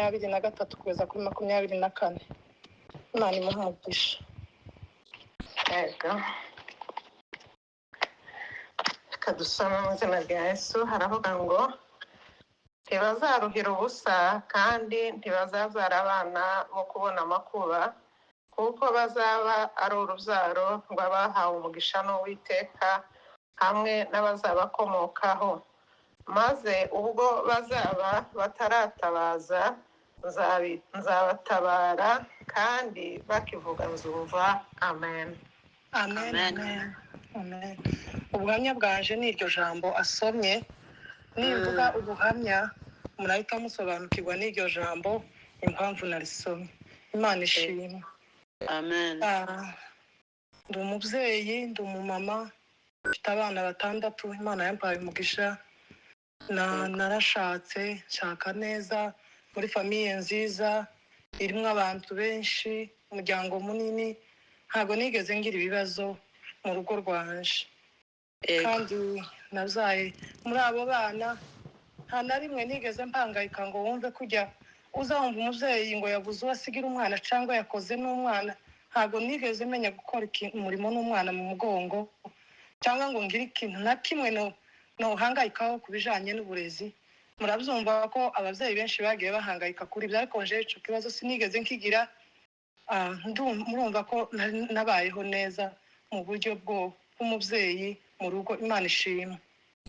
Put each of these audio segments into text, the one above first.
23 kugeza kuri 24. Imana imuhe umugisha. Yego, reka dusome mu izina rya Yesu. Haravuga ngo: "Ntibazaruhira ubusa kandi ntibazabyara abana bo kubona amakuba, kuko bazaba ari urubyaro rw'abahawe umugisha n'Uwiteka hamwe n'abazabakomokaho. Maze ubwo bazaba bataratabaza, nzabatabara, kandi bakivuga nzumva." Amen. Amen. Amen. Amen, amen. Ubuhamya bwanje ni iryo jambo asomye. Nimvuga ubuhamya, murahita musobanukirwa n'iryo jambo impamvu narisomye. Imana ishimwe. Amen. Ndi umubyeyi, ndi umumama, mfite abana batandatu. Imana yampaye umugisha. Narashatse, nshaka neza, muri famille nziza irimo abantu benshi, umuryango munini. Ntabwo nigeze ngira ibibazo mu rugo rwanje. Kandi nabyaye muri abo bana, nta na rimwe nigeze mpangayika ngo wumve kujya uzumva umubyeyi ngo yabuze uwo asigira umwana cyangwa yakoze n'umwana. Ntabwo nigeze menya gukora umurimo n'umwana mu mugongo, cyangwa ngo ngire ikintu na kimwe nohangayikaho ku bijanye n'uburezi. Murabyumva ko ababyeyi benshi bagiye bahangayika kuri ibyo, ariko njewe ico kibazo sinigeze nkigira. Murumva ko nabayeho neza mu buryo bw'umubyeyi mu rugo. Imana ishimwe.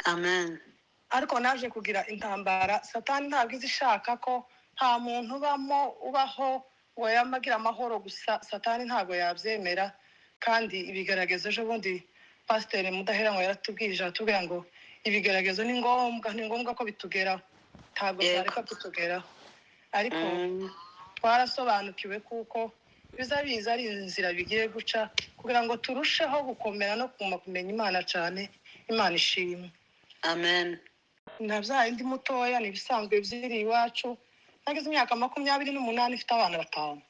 Amen. Ariko naje kugira intambara. Satani ntabwo izi ishaka ko nta muntu ubamo ubaho ngo yamagira amahoro gusa. Satani ntabwo yabyemera. Kandi ibigaragazo, ejo bundi Pasiteri Mudaheranwa yaratubwirije, aratubwira ngo ibigaragazo ni ngombwa, ni ngombwa ko bitugeraho, ntabwo byareka kutugeraho. Ariko twarasobanukiwe kuko biza biza ari inzira bigiye guca kugira ngo turusheho gukomera no kuma kumenya Imana cyane. Imana ishimwe. Amen. Nabyaye ndi mutoya, ni ibisanzwe byiri iwacu. Nageze imyaka 28 ifite abana batanu.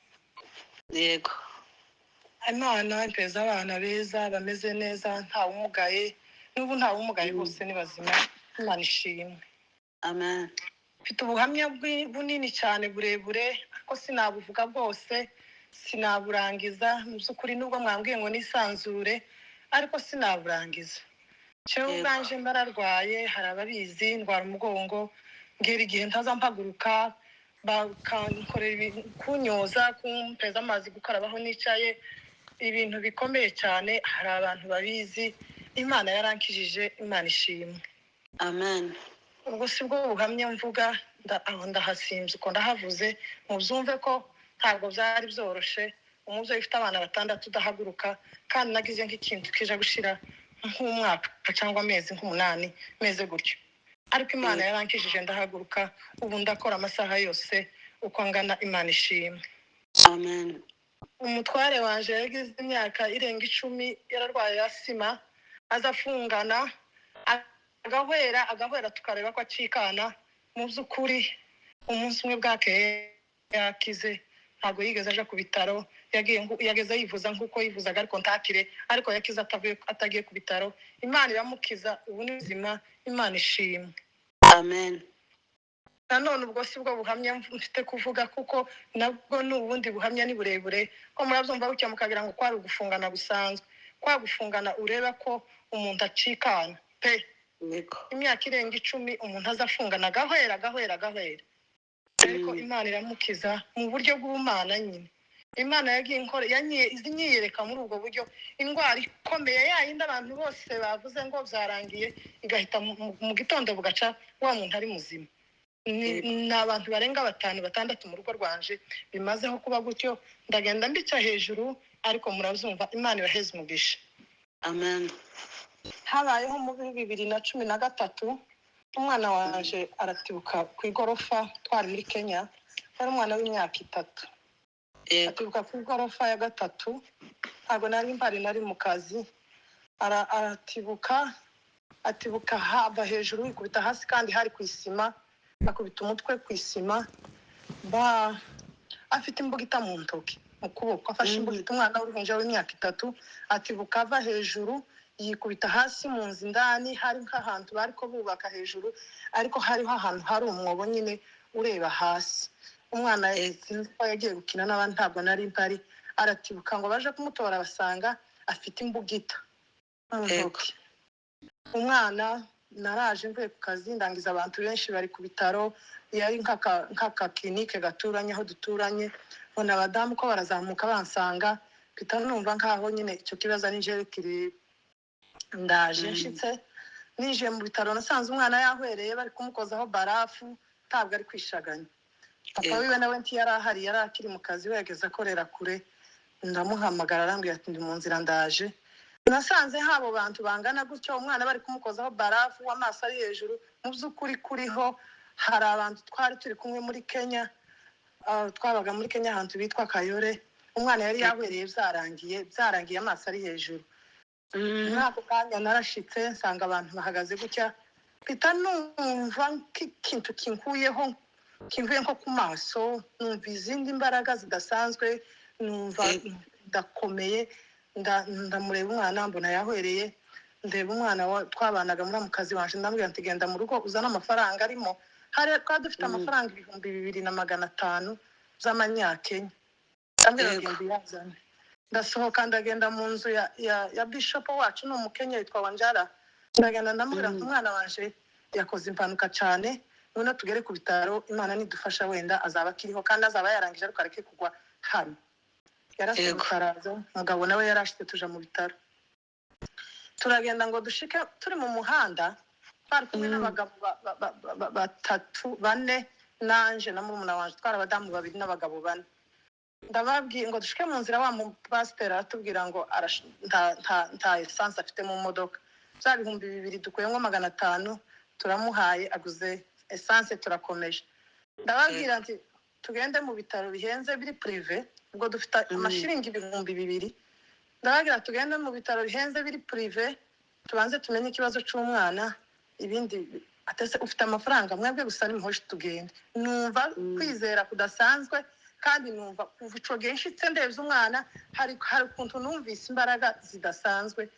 Imana impeza abana beza, bameze neza, ntawumugaye n'ubu, ntawumugaye, bose ni bazima. Imana ishimwe. Amen. Mfite ubuhamya bunini cyane, burebure, ariko sinabuvuga bwose, sinaburangiza mu by'ukuri, nubwo mwambwiye ngo nisanzure, ariko sinaburangiza. Jewe ubwanje mbararwaye, hari ababizi, ndwara umugongo, ngera igihe ntaza mpaguruka, bakankorera kunyoza, kumpeza amazi, gukarabaho nicaye, ibintu bikomeye cyane. Hari abantu babizi. Imana yarankijije. Imana ishimwe. Amen. Ubwo si bwo buhamya mvuga. Aho ndahasinze uko ndahavuze, mubyumve ko ntabwo byari byoroshe, umubyeyi ufite abana batandatu udahaguruka. Kandi nagize nk'ikintu kija gushira nk'umwaka cyangwa amezi nk'umunani meze gutyo, ariko Imana yarankijije, ndahaguruka, ubu ndakora amasaha yose uko angana. Imana ishimwe. Amen. Umutware wanje yagize imyaka irenga 10 yararwaye asima, aza afungana, agahwera, agahwera, tukareba ko acikana. Mu by'ukuri umunsi umwe bwakeye yakize, ntabwo yigeze aja ku bitaro. Yagiye yageze yivuza nk'uko yivuzaga, ariko ntakire. Ariko yakize atagiye ku bitaro. Imana iramukiza, ubu ni buzima. Imana ishimwe. Amen. Nanone ubwo si bwo buhamya mfite kuvuga, kuko nabwo ni ubundi buhamya, ni burebure, ko murabyumva gutya mukagira ngo kwari ugufungana gusanzwe, kwa gufungana ureba ko umuntu acikana pe. Imyaka irenga 10 umuntu aza afungana, agahwera, agahwera, agahwera, ariko Imana iramukiza mu buryo bw'ubumana nyine. Imana yagiye inkora, izi nyiyereka muri ubwo buryo. Indwara ikomeye ya yindi abantu bose bavuze ngo byarangiye, igahita mu gitondo bugaca wa muntu ari muzima. Ni abantu barenga batanu, batandatu mu rugo rwanje bimazeho kuba gutyo. Ndagenda mbica hejuru, ariko murabyumva. Imana ibaheze umugisha. Amen. Habayeho muri 2013, umwana wanje aratibuka ku igorofa. Twari muri Kenya, yari umwana w'imyaka 3. Atibuka ku igorofa ya gatatu. Ntabwo nari mpari, nari mu kazi. Aratibuka, atibuka hava hejuru ikubita hasi, kandi hari ku isima, akubita umutwe ku isima. Afite imbugita mu ntoki, mu kuboko afashe imbugita, umwana w'uruhinja w'imyaka 3. Atibuka ava hejuru yikubita hasi mu nzu indani. Hari nk'ahantu bari ko bubaka hejuru, ariko hariho ahantu hari umwobo nyine ureba hasi. Umwana sinzi ko yagiye gukina n'abandi, ntabwo nari mpari. Aratibuka ngo baje kumutora basanga afite imbugita mu ntoki. Umwana naraje mvuye ku kazi, ndangiza abantu benshi bari ku bitaro, yari nk'aka kilinike gaturanye aho duturanye. Mbona abadamu ko barazamuka bansanga, mpita numva nkaho nyine icyo kibazo ari njyewe kireba. Ndaje nshitse ninjiye mu bitaro, nasanze umwana yahwereye, bari kumukozaho barafu, ntabwo ari kwishaganya. Papa wiwe nawe ntiyari ahari, yari akiri mu kazi, we yageze akorera kure. Ndamuhamagara, arambwira ati ndi mu nzira ndaje. Nasanze habo bantu bangana gutyo, umwana bari kumukozaho barafu, amaso ari hejuru. Mu by'ukuri kuriho hari abantu twari turi kumwe muri Kenya, twabaga muri Kenya ahantu bitwa Kayore. Umwana yari yahwereye byarangiye, amaso ari hejuru. Muri ako kanya narashitse nsanga abantu bahagaze gutya, mpita numva nk'ikintu kinkuyeho, kinkuye nko ku maso, numva izindi mbaraga zidasanzwe, numva ndakomeye. Ndamureba umwana, mbona yahwereye. Ndeba umwana twabanaga muri mu kazi wanje, ndamubwira nti genda mu rugo uzane amafaranga arimo. Hari twari dufite amafaranga 2500 z'amanyakenya. Ndamubwira genda uyazane. Ndasohoka ndagenda mu nzu ya bishop wacu, ni umukenya yitwa Wanjara. Ndagenda ndamubwira nti umwana wanje yakoze impanuka cyane, none tugere ku bitaro, Imana nidufasha wenda azaba akiriho kandi azaba yarangije, ariko areke kugwa hano. Yarasohotse araza, umugabo nawe yarashitse, tuja mu bitaro. Turagenda ngo dushike, turi mu muhanda twari kumwe n'abagabo batatu bane, nanje na murumuna wanje, twari abadamu babiri n'abagabo bane. Ndababwiye ngo dushike mu nzira, wa mupasiteri aratubwira ngo nta esanse afite mu modoka. Bya 2000 dukuyemo 500 turamuhaye, aguze esanse, turakomeje. Ndababwira nti tugende mu bitaro bihenze biri prive, ubwo dufite amashiringi 2000. Ndababwira tugende mu bitaro bihenze biri prive, tubanze tumenye ikibazo cy'umwana, ibindi atese ufite amafaranga mwebwe gusa nimuhoje tugende. Numva kwizera kudasanzwe, kandi numva kuva ico gihe nshitse ndebye umwana, hari ukuntu numvise imbaraga zidasanzwe.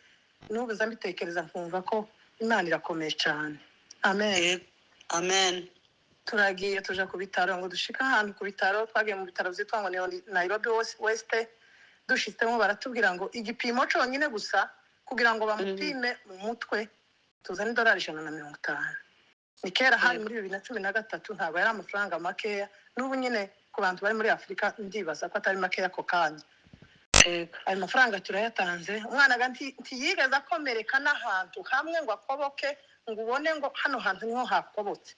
N'ubu nza mbitekereza nkumva ko Imana irakomeye cyane. Amen. Amen. Turagiye tuja ku bitaro, ngo dushike ahantu ku bitaro, twagiye mu bitaro byitwa ngo ni Nairobi West. Dushitsemo baratubwira ngo igipimo cyonyine gusa kugira ngo bamupime mu mutwe tuzane $150. Ni kera hari muri 2013, ntabwo yari amafaranga makeya. N'ubu nyine ku bantu bari muri Afurika ndibaza ko atari makeya ako kanya. Ayo mafaranga turayatanze. Umwana ntiyigeze akomereka n'ahantu hamwe ngo akoboke, ngo ubone ngo hano hantu niho hakobotse.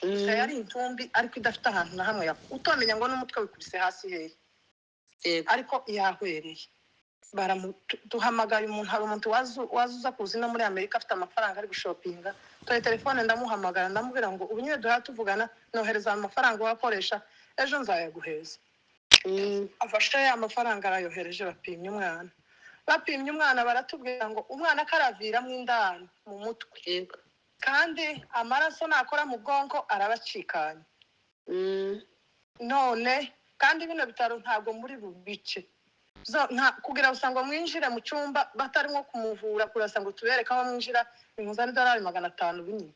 Gusa yari intumbi ariko idafite ahantu na hamwe, utamenya ngo n'umutwe wikubise hasi hehe, ariko yahwereye. Duhamagaye umuntu, hari umuntu waza uza kuza ino muri Amerika afite amafaranga ari gushopinga. Tuhe telefone ndamuhamagara, ndamubwira ngo ubu nyine duhora tuvugana, nohereza amafaranga wakoresha ejo nzayaguheza. Afashe ya mafaranga arayohereje, bapimye umwana. Bapimye umwana baratubwira ngo umwana akaraviramo indani mu mutwe, kandi amaraso nakora mu bwonko arabacikanya. None kandi bino bitaro ntabwo muri bubice kugira ngo mwinjire mu cyumba batarimo kumuvura, kurasa ngo tubereke aho mwinjira, nimuzane $500 binini.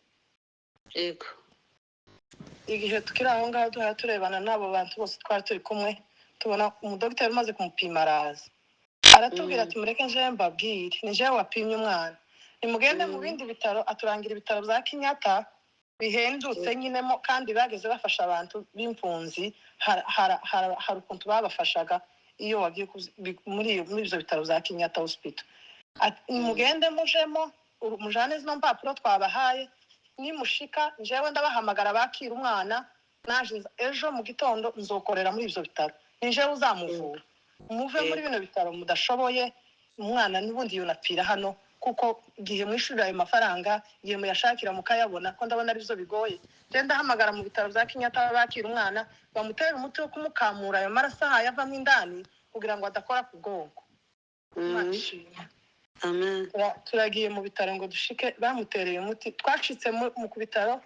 Igihe tukiri aho ngaho duhora turebana n'abo bantu bose twari turi kumwe, tubona umudogiteri umaze kumupima araza aratubwira ati mureke njewe mbabwire, ni jewe wapimye umwana, nimugende mu bindi bitaro. Aturangira ibitaro bya Kenyatta bihendutse nyinemo, kandi bageze bafasha abantu b'impunzi. Hari ukuntu babafashaga iyo wagiye muri ibyo bitaro bya Kenyatta Hospital. Mugende mujemo mujane zino mpapuro twabahaye, nimushika njewe ndabahamagara bakira umwana, naje ejo mu gitondo nzokorera muri ibyo bitaro, ni jewe uzamuvura. Muve muri bino bitaro mudashoboye, umwana n'ubundi yunapfira hano, kuko igihe mwishurira ayo mafaranga, igihe muyashakira mukayabona, ko ndabona aribyo bigoye. Genda hamagara mu bitaro bya Kenyatta bakira umwana, bamutera umuti wo kumukamura ayo maraso ahaye avamo indani kugira ngo adakora ku bwonko. Amen. Turagiye mu bitaro ngo dushike, bamutereye umuti. Twacitse mu ku bitaro,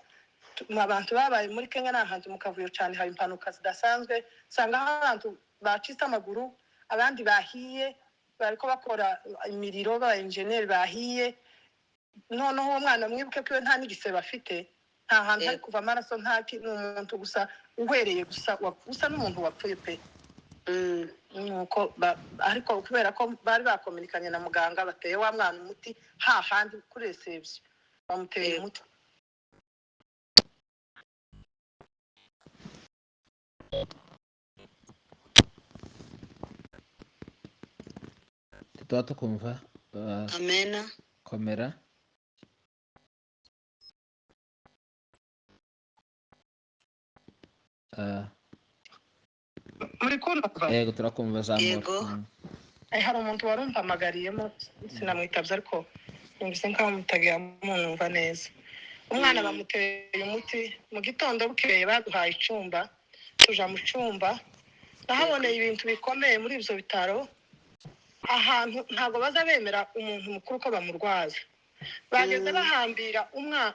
abantu babaye muri Kenya ni ahantu mu kavuyo cyane, hari impanuka zidasanzwe, usanga aho abantu bacitse amaguru, abandi bahiye, bariko bakora imiriro, ba enjeniyeri bahiye. Noneho uwo mwana mwibuke ko nta n'igisebe afite, Nta hantu hari Yego. kuva amaraso, nta ki, ni umuntu gusa uhwereye gusa, usa n'umuntu wapfuye pe. Nuko ariko kubera ko bari bakominikanye na muganga, bateye wa mwana umuti hahandi kuri réception, bamuteye umuti. Tuba tukumva. Amena. Komera. Muri kumva? Yego, turakumva, zamura. Yego. Hari umuntu wari umpamagariyemo, sinamwitabye, ariko numvise nkaho mutagira munumva neza. Umwana bamuteye umuti mu gitondo, bukeye baduhaye icyumba, tuja mu cyumba. Nahaboneye ibintu bikomeye muri ibyo bitaro. Ahantu ntabwo baza bemera umuntu mukuru ko bamurwaza, bageze bahambira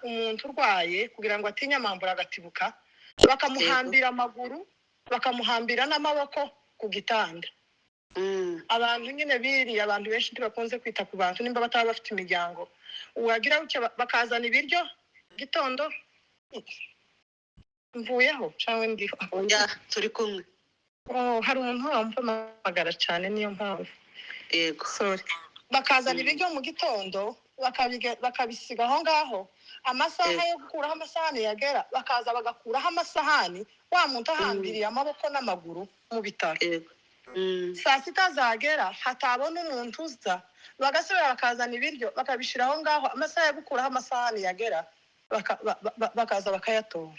umuntu urwaye kugira ngo atinye amambura agatibuka, bakamuhambira amaguru, bakamuhambira n'amaboko ku gitanda. Abantu nyine biriye, abantu benshi ntibakunze kwita ku bantu nimba bataba bafite imiryango. Wagira gutya bakazana ibiryo gitondo. Mvuyeho cyangwa ndiho? Oya, turi kumwe. Oh, hari umuntu wampamagara cyane, niyo mpamvu. Yego. Sorry. Bakazana ibiryo mu gitondo, bakabisiga aho ngaho. Amasaha yo gukuraho amasahani yagera, bakaza bagakuraho amasahani, wa muntu ahambiriye amaboko n'amaguru mu bitaro. Yego. Saa sita zagera, hatabona umuntu uza, bagasubira bakazana ibiryo bakabishyira aho ngaho. Amasaha yo gukuraho amasahani yagera, bakaza bakayatora.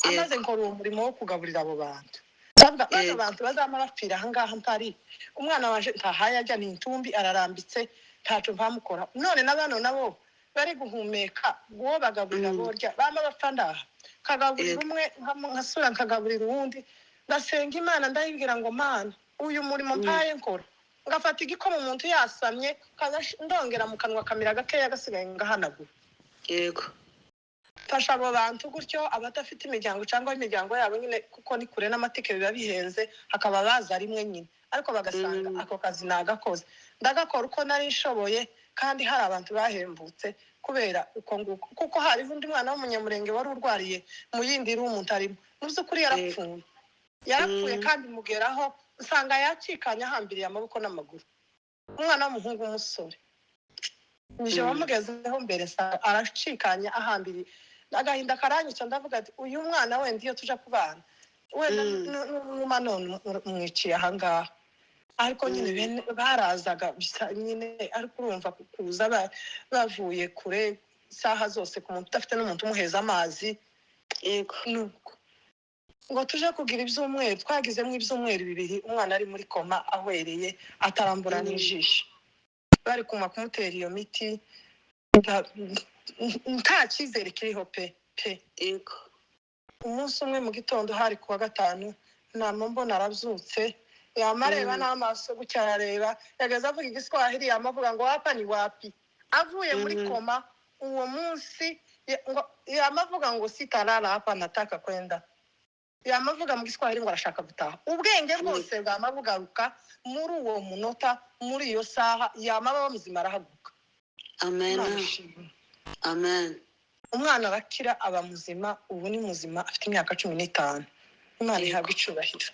Amaze nkora uwo murimo wo kugaburira abo bantu. Ndavuga bano bantu bazama bapfira aha ngaha mpari, umwana wanje ntahaye ajya, ni intumbi, ararambitse, ntacyo mpamukora. None na bano nabo bari guhumeka, uwo bagaburira, borya, bama bapfa ndaha, nkagaburira umwe, nkasubira nkagaburira uwundi. Ndasenga Imana, ndayibwira ngo: "Mana, uyu murimo mpaye nkora." Ngafata igikoma, umuntu yasamye, nkaza ndongera mu kanwa, kamira gakeya, gasigaye ngahanagura. Mfasha abo bantu gutyo, abadafite imiryango cyangwa imiryango yabo nyine, kuko ni kure n'amatike biba bihenze, hakaba baza rimwe nyine, ariko bagasanga ako kazi nagakoze, ndagakora uko nari nshoboye. Kandi hari abantu bahembutse kubera uko nguko, kuko hariho undi mwana w'umunyamurenge wari urwariye mu yindi room ntarimo. Mu by'ukuri yarapfuye, yarapfuye. Kandi mugeraho nsanga yacikanye, ahambiriye amaboko n'amaguru, umwana w'umuhungu w'umusore. Nije wamugezeho mbere, nsanga aracikanye, ahambiriye. Agahinda karanyica, ndavuga ati: "Uyu mwana wenda iyo tuja kubana wenda numa none mwiciye ahangaha." Ariko nyine bene barazaga bisa nyine, ariko urumva kuza bavuye kure isaha zose, ku muntu udafite n'umuntu umuheza amazi. Nuko ngo tuje kugira ibyumweru, twagizemo ibyumweru 2, umwana ari muri koma, ahwereye, atarambura n'ijisho, bari kuma kumutera iyo miti, nta cyizere kiriho pe pe. Umunsi umwe mu gitondo, hari ku wa gatanu, nama mbona arabyutse, yama areba n'amaso gutya, arareba, yageze avuga igiswahili, yama avuga ngo: "Hapa ni wapi?" Avuye muri koma uwo munsi, yama avuga ngo: "Sitalala hapa, nataka kwenda." Yama avuga mu giswahili ngo arashaka gutaha. Ubwenge bwose bwama bugaruka muri uwo munota, muri iyo saha, yama aba muzima, arahaguruka. Amen. Imana ishimwe. Amen. Umwana arakira, aba muzima, ubu ni muzima, afite imyaka 15. Imana ihabwa icubahiro.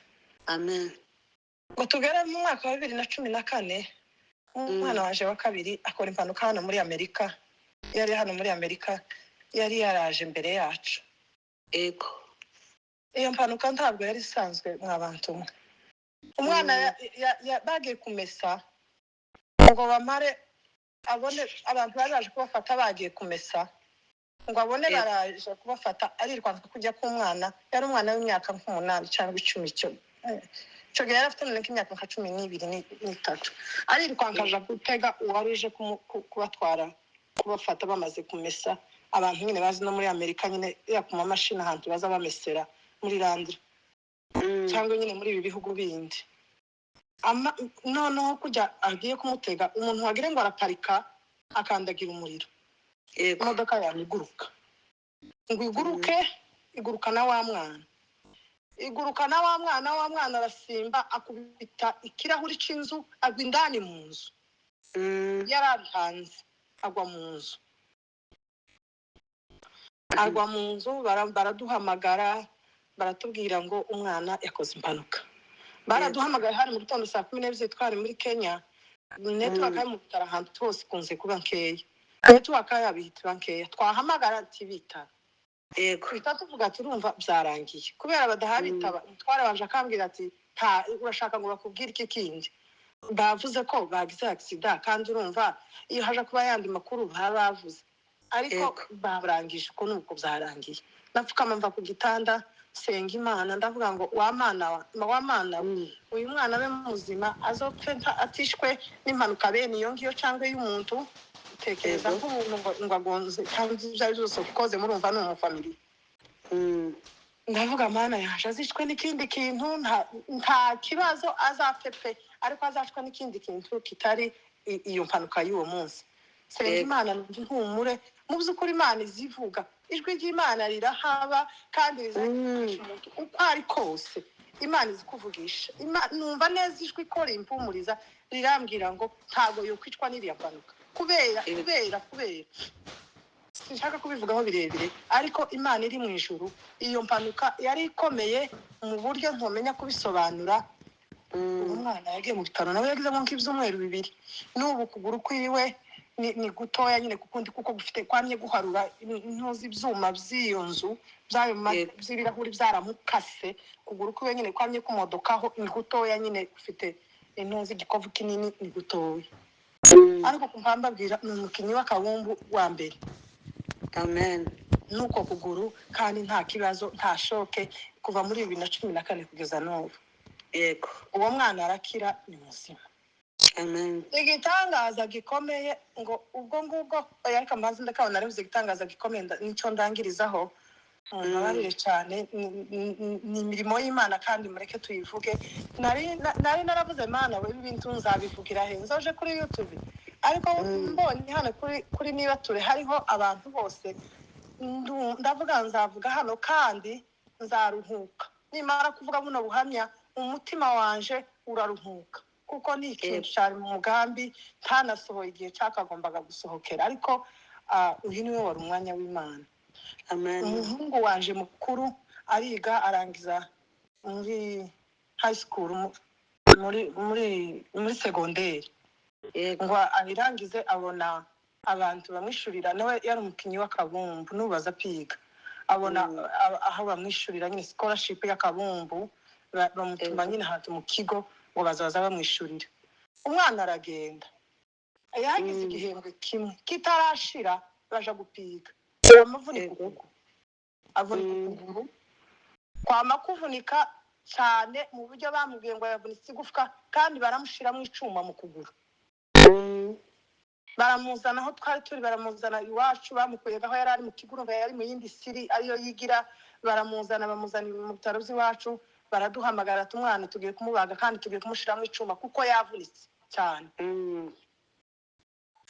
Amen. Ngo tugere mu mwaka wa 2014, umwana wanje wa kabiri akora impanuka hano muri Amerika. Yari hano muri Amerika, yari yaraje mbere yacu. Iyo mpanuka ntabwo yari isanzwe, mwa bantu mwe. Umwana bagiye kumesa ngo bamare abone abantu bari baje kubafata, bagiye kumesa ngo abone baraje kubafata, arirukanka kujya k'umwana. Yari umwana w'imyaka nk'umunani cyangwa 10 icyo gihe, yari afite nk'imyaka nka 12 n'itatu. Arirukanka aja gutega uwari uje kubatwara, kubafata bamaze kumesa. Abantu nyine bazi no muri Amerika nyine, ya ku mamashini ahantu baza bamesera muri laundry cyangwa nyine muri ibi bihugu bindi. Noneho kujya agiye kumutega, umuntu wagira ngo araparika, akandagira umuriro, imodoka yamiguruka, ngo iguruke, iguruka na wa mwana, iguruka na wa mwana. Wa mwana arasimba, akubita ikirahuri cy'inzu, agwa indani mu nzu. Yari ari hanze, agwa mu nzu. Agwa mu nzu, baraduhamagara baratubwira ngo umwana yakoze impanuka. Baraduhamagaye hari mu gitondo saa 12, twari muri Kenya. Network yo mu bitaro ahantu hose ikunze kuba nkeya, network yabo ihita iba nkeya, twahamagara ntibitaba. Tuhita tuvuga turumva byarangiye kubera badahabitaba. Twarabanje akambwira ati nta urashaka ngo bakubwire iki kindi, bavuze ko bagize accident, kandi urumva iyo haje kuba ayandi makuru baba bavuze, ariko barangije uko nuko byarangiye. Napfukama mva ku gitanda, senga Imana, ndavuga ngo wa Mana wa Mana we, uyu mwana abe muzima, azopfe atishwe n'impanuka bene iyo ngiyo cyangwa y'umuntu tekereza nk'umuntu ngo agonze cyangwa ibyo ari byo byose ukoze, murumva ni umufamiliya. Ndavuga Mana yaje azicwe n'ikindi kintu, nta kibazo, azapfe pe, ariko azacwe n'ikindi kintu kitari iyo mpanuka y'uwo munsi. Senga Imana, numva ihumure. Mu by'ukuri Imana izivuga, ijwi ry'Imana rirahaba kandi rizakuvugisha umuntu uko ari kose. Imana izi kuvugisha. Numva neza ijwi ko rimpumuriza, rirambwira ngo ntabwo yokwicwa n'iriya mpanuka kubera kubera sinshaka kubivugaho birebire, ariko Imana iri mu ijuru, iyo mpanuka yari ikomeye mu buryo ntumenya kubisobanura. Uwo mwana yagiye mu bitaro nawe yagizemo nk'ibyumweru 2, n'ubu ukuguru kwiwe ni gutoya nyine kukundi, kuko gufite kwamye guharura ntuzi ibyuma by'iyo nzu by'ayo by'ibirahuri byaramukase. Ukuguru kwiwe nyine kwamye kumodokaho, ni gutoya nyine, ufite intuzi igikovu kinini, ni gutoya. Ariko ku mpamvu mbabwira, ni umukinnyi w'akabumbu wa mbere. Amen. N'uko kuguru kandi nta kibazo, nta shoke, kuva muri 2014 kugeza n'ubu. Uwo mwana arakira, ni muzima. Amen. Igitangaza gikomeye ngo ubwo ngubwo oya, ariko mbanze ndakabona naravuze igitangaza gikomeye, nicyo ndangirizaho. Mumbabarire cyane, ni imirimo y'Imana kandi mureke tuyivuge. Nari naravuze Mana we, ibi bintu nzabivugira he? Nzoje kuri YouTube, ariko mbonye hano kuri niba ture hariho abantu bose, ndavuga nzavuga hano kandi nzaruhuka. Nimara kuvuga buno buhamya umutima wanje uraruhuka, kuko ni ikintu cyari mu mugambi ntanasohoye igihe cyakagombaga gusohokera, ariko uyu niwe wari umwanya w'Imana. Amen. Umuhungu wanje mukuru ariga, arangiza muri high school, muri segonderi. Ngo abirangize abona abantu bamwishurira, nawe yari umukinnyi w'akabumbu nubaza apiga, abona aho bamwishurira nyine scholarship y'akabumbu, bamutuma nyine ahantu mu kigo ngo bazaza bamwishurira. Umwana aragenda, yagize igihembwe kimwe kitarashira baja gupiga, baramuvunika ukuguru, avunika ukuguru kwama kuvunika cyane mu buryo bamubwiye ngo yavunitse igufwa, kandi baramushiramo icuma mu kuguru. Baramuzana aho twari turi, baramuzana iwacu, bamukuye aho yari ari mu kigo, urumva yari mu yindi siri ariyo yigira, baramuzana, bamuzana mu bitaro by'iwacu, baraduhamagara ati umwana tugiye kumubaga kandi tugiye kumushiramo icuma kuko yavunitse cyane.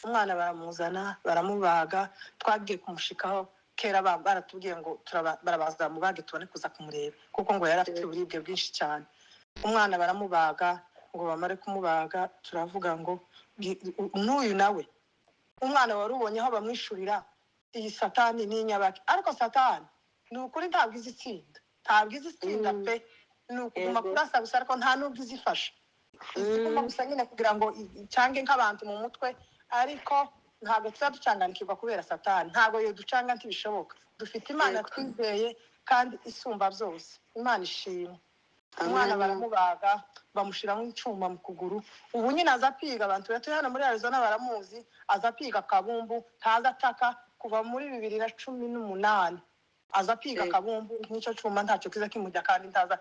Umwana baramuzana, baramubaga, twagiye kumushikaho kera baratubwiye ngo barabaza bamubage tubone kuza kumureba, kuko ngo yari afite uburibwe bwinshi cyane. Umwana baramubaga, ngo bamare kumubaga turavuga ngo n'uyu nawe umwana wari ubonye aho bamwishurira, iyi satani ni inyabaki. Ariko satani ni ukuri ntabwo izi itsinda, ntabwo izi itsinda pe, ni ukuguma kurasa gusa, ariko nta n'ubwo izifasha, iziguma gusa nyine kugira ngo icange nk'abantu mu mutwe, ariko ntabwo tuba ducanganikirwa kubera satani, ntabwo iyo ducanga ntibishoboka. Dufite Imana twizeye kandi isumba byose, Imana ishimwe. Umwana baramubaga, bamushiramo icuma mu kuguru, ubu nyine aza apiga, abantu batuye hano muri Arizona baramuzi, aza apiga akabumbu, ntaza ataka, kuva muri 2018 aza apiga akabumbu, n'icyo cuma ntacyo kiza kimujya, kandi ntaza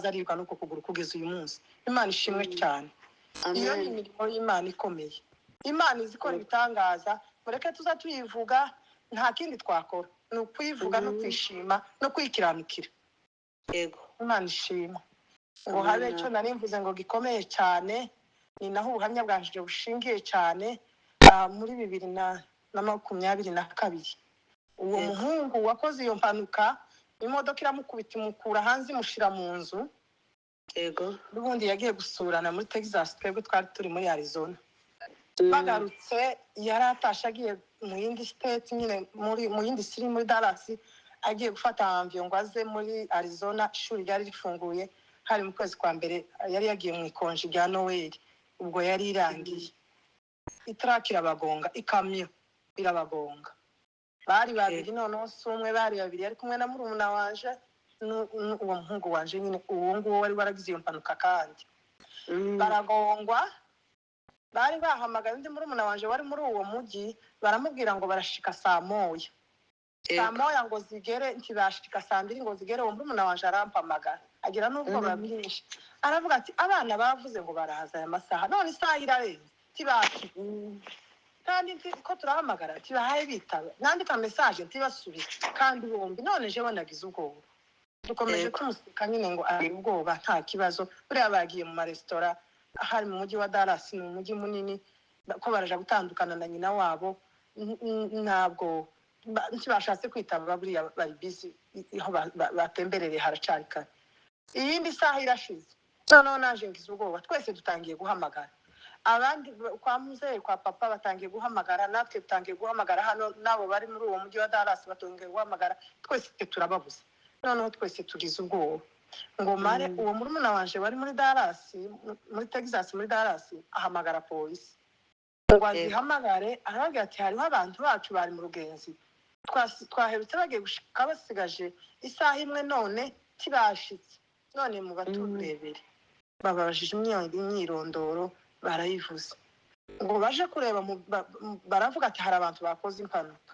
aribwa n'uko kuguru kugeza uyu munsi. Imana ishimwe cyane. Iyo ni imirimo y'Imana ikomeye, Imana izi ikora ibitangaza, mureke tuza tuyivuga, nta kindi twakora ni ukuyivuga no kwishima no kwikiranukira. Imana ishimwe. Ngo habe icyo nari mvuze ngo gikomeye cyane, ni naho ubuhamya bwanje bushingiye cyane, muri 2022. Uwo muhungu wakoze iyo mpanuka, imodoka iramukubita imukura hanze imushira mu nzu. N'ubundi yagiye gusurana muri Texas, twebwe twari turi muri Arizona. Bagarutse yari atashe agiye mu yindi state nyine, mu yindi city muri Dallas. Agiye gufata avion ngo aze muri Arizona, ishuri ryari rifunguye, hari mu kwezi kwa mbere, yari yagiye mu ikonji rya Noweli, ubwo yari irangiye. Itaraki irabagonga, ikamyo irabagonga. Bari babiri, noneho si umwe, bari babiri. Yari kumwe na murumuna wanje uwo muhungu wanje nyine, uwo nguwo wari waragize iyo mpanuka. Kandi baragongwa. Bari bahamagaye undi murumuna wanje wari muri uwo mujyi, baramubwira ngo barashika saa 1. Saa 1 ngo zigere, ntibashika. Saa 2 ngo zigere, uwo murumuna wanje arampamagara, agira n'ubwoba bwinshi, aravuga ati: "Abana bavuze ngo baraza aya masaha, none isaha irarenze ntibashika, kandi ko turahamagara ntibahaye bitaba, nandika message ntibasubize, kandi bombi none jewe nagize ubwoba." Dukomeje tumuseka nyine ngo agira ubwoba, nta kibazo, buriya bagiye mu maresitora hari mu mujyi wa Dallas, ni umujyi munini, ko baraja gutandukana na nyina wabo, ntabwo ntibashatse kwitaba, buriya bari busy aho batemberereye, haracari kare. Iyindi saha irashize, noneho naje ngize ubwoba. Twese dutangiye guhamagara abandi kwa muzehe, kwa papa batangiye guhamagara, natwe dutangiye guhamagara hano, n'abo bari muri uwo mujyi wa Dallas batangiye guhamagara, twese turababuza. Noneho twese tugize ubwoba ngo mare. Uwo murumuna wanje wari muri Dallas, muri Texas, muri Dallas, ahamagara polisi ngo azihamagare, arababwira ati: "Hariho abantu bacu bari mu rugenzi, twaherutse bagiye gushika basigaje isaha imwe, none tibashitse, none mu baturebere." Bababajije imyirondoro, barayivuze, ngo baje kureba baravuga ati: "Hari abantu bakoze impanuka,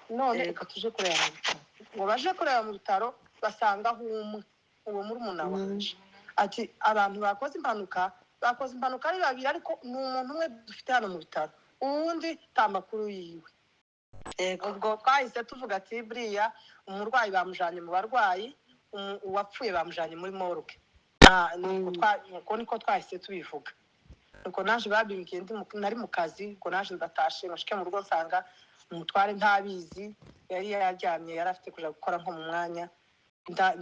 none reka tuje kureba mu bitaro." Ngo baje kureba mu bitaro, basangaho umwe, uwo murumuna wanje, ati: "Abantu bakoze impanuka, bakoze impanuka ari babiri, ariko ni umuntu umwe dufite hano mu bitaro, uwundi nta makuru yiwe." Ubwo twahise tuvuga ati: "Buriya umurwayi bamujanye mu barwayi, uwapfuye bamujanye muri morgue." Nuko niko twahise tubivuga. Nuko naje babimbwiye nari mu kazi. Ubwo naje ndatashe, ngo nshike mu rugo nsanga umutware ntabizi, yari yaryamye, yari afite kuja gukora nko mu mwanya.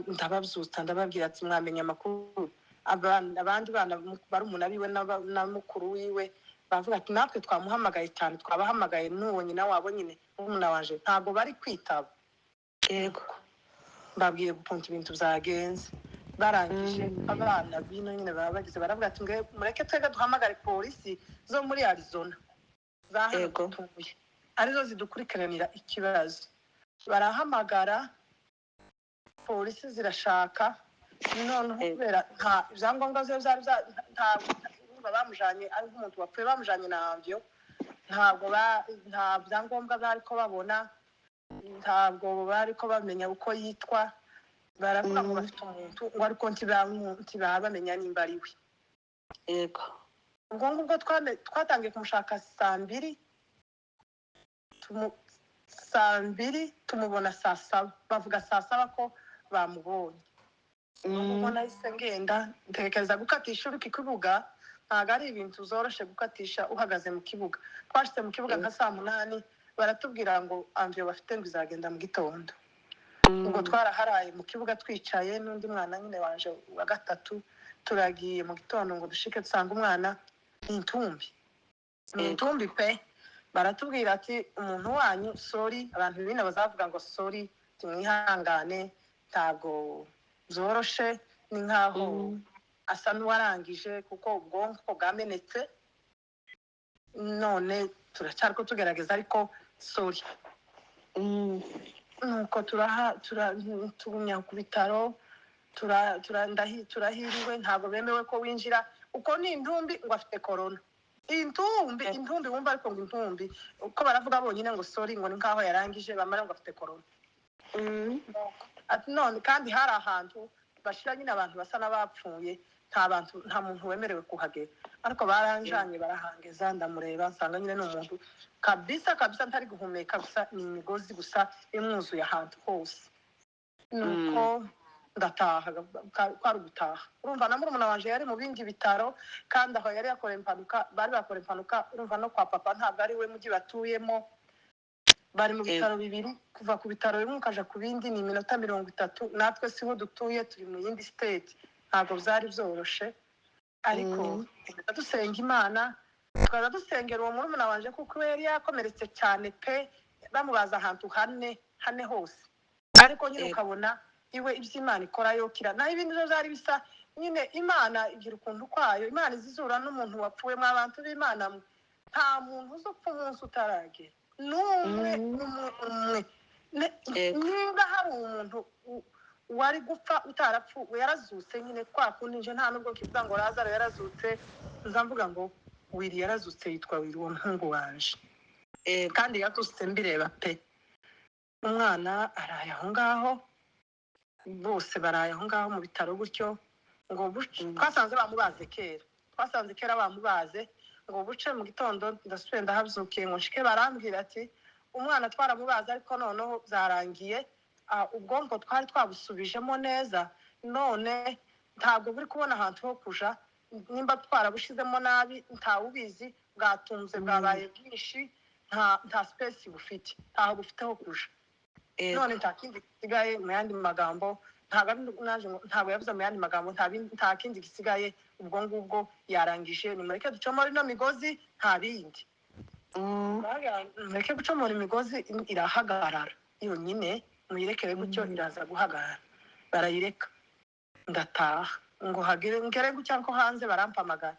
Ndababyutsa, ndababwira ati: "Mwamenya amakuru?" Abandi bana, barumuna biwe na mukuru wiwe, bavuga ati: "Natwe twamuhamagaye cyane, twabahamagaye, n'uwo nyina wabo nyine, murumuna wanje, ntabwo bari kwitaba." Mbabwiye gupunta ibintu byagenze. Barangije, abana bino nyine baba bagize, baravuga ati: "Mureke twebwe duhamagare polisi zo muri Arizona za hano dutuye, arizo zidukurikiranira ikibazo." Barahamagara polisi, zirashaka. Noneho kubera nta ibyangombwa bye byari nta, urumva bamujanye ari nk'umuntu wapfuye, bamujanye na avion, ntabwo nta byangombwa bari ko babona, ntabwo bari ko bamenya uko yitwa. Baravuga ngo bafite umuntu ngo, ariko ntibaba bamenya nimba ari we. Ubwo ngubwo twatangiye kumushaka saa 2, saa 2 tumubona saa 7, bavuga saa 7 ko bamubonye. Ubwo ngubwo nahise ngenda, ntekereza gukatisha uri ku kibuga, ntabwo ari ibintu zoroshe gukatisha uhagaze mu kibuga. Twashyize mu kibuga nka saa 8, baratubwira ngo avion bafite ngo izagenda mu gitondo. Ubwo twaraharaye mu kibuga twicaye n'undi mwana nyine wanje wa gatatu. Turagiye mu gitondo ngo dushike, dusanga umwana ni intumbi, ni intumbi pe. Baratubwira ati: "Umuntu wanyu, sorry." Abantu bino bazavuga ngo: "Sorry, tumwihangane, ntabwo byoroshe, ni nkaho asa n'uwarangije kuko ubwonko bwamenetse, none turacyari ko tugerageza, ariko sorry." Nuko turaha tugumya ku bitaro, turahiriwe, ntabwo bemewe ko winjira uko ni intumbi, ngo afite korona. Intumbi, intumbi wumva, ariko ngo intumbi uko baravuga bonyine ngo: "Sorry," ngo ni nkaho yarangije, bamara ngo afite korona. Ati none kandi hari ahantu bashira nyine abantu basa n'abapfuye, nta bantu, nta muntu wemerewe kuhagera, ariko baranjanye barahangeza, ndamureba, nsanga nyine ni umuntu kabisa kabisa ntari guhumeka gusa, ni imigozi gusa imwuzuye ahantu hose. Nuko ndataha, kwari ugutaha. Urumva na murumuna wanje yari mu bindi bitaro, kandi aho yari yakoreye impanuka, bari bakora impanuka, urumva no kwa papa ntabwo ari we mujyi batuyemo, bari mu bitaro bibiri. Kuva ku bitaro bimwe ukaja ku bindi ni iminota 30, natwe siho dutuye, turi mu yindi state. Ntabwo byari byoroshe, ariko dukomeza dusenga Imana, tukaza dusengera uwo murumuna wanje, kuko we yari yakomeretse cyane pe, bamubaza ahantu hane hane hose. Ariko nyine ukabona iwe ibyo Imana ikora yokira, naho ibindi byo byari bisa nyine. Imana igira ukuntu kwayo. Imana izizura n'umuntu wapfuye. Mwa bantu b'Imana mwe, nta muntu uzupfa umunsi utaragera n'umwe, umwe umwe. Niba hari umuntu wari gupfa utarapfuye, yarazutse nyine. Kwa kundi nje nta nubwo kivuga ngo Lazaro yarazutse, nza mvuga ngo Wiri yarazutse. Yitwa Wiri, uwo muhungu wanje. Kandi yazutse mbireba pe. Umwana araye aho ngaho, bose baraye aho ngaho mu bitaro gutyo ngo buce. Twasanze bamubaze kera, twasanze kera bamubaze. Ngo buce mu gitondo, ndasubiye ndahabyukiye ngo nshike, barambwira ati umwana twaramubaze, ariko noneho byarangiye. Ubwonko twari twabusubijemo neza, none ntabwo buri kubona ahantu ho kuja. Nimba twarabushizemo nabi ntawubizi, bwatunze, bwabaye bwinshi, nta space bufite, ntaho bufite ho kuja. None nta kindi gisigaye. Mu yandi magambo, ntabwo ari naje ntabwo yavuze mu yandi magambo, nta kindi gisigaye, ubwo ngubwo yarangije. Nimureke ducomore ino migozi, nta bindi. Mureke gucomora imigozi, irahagarara yonyine, muyirekere gutyo, iraza guhagarara. Barayireka, ndataha. Ngo hagere ngere gutya ko hanze barampamagara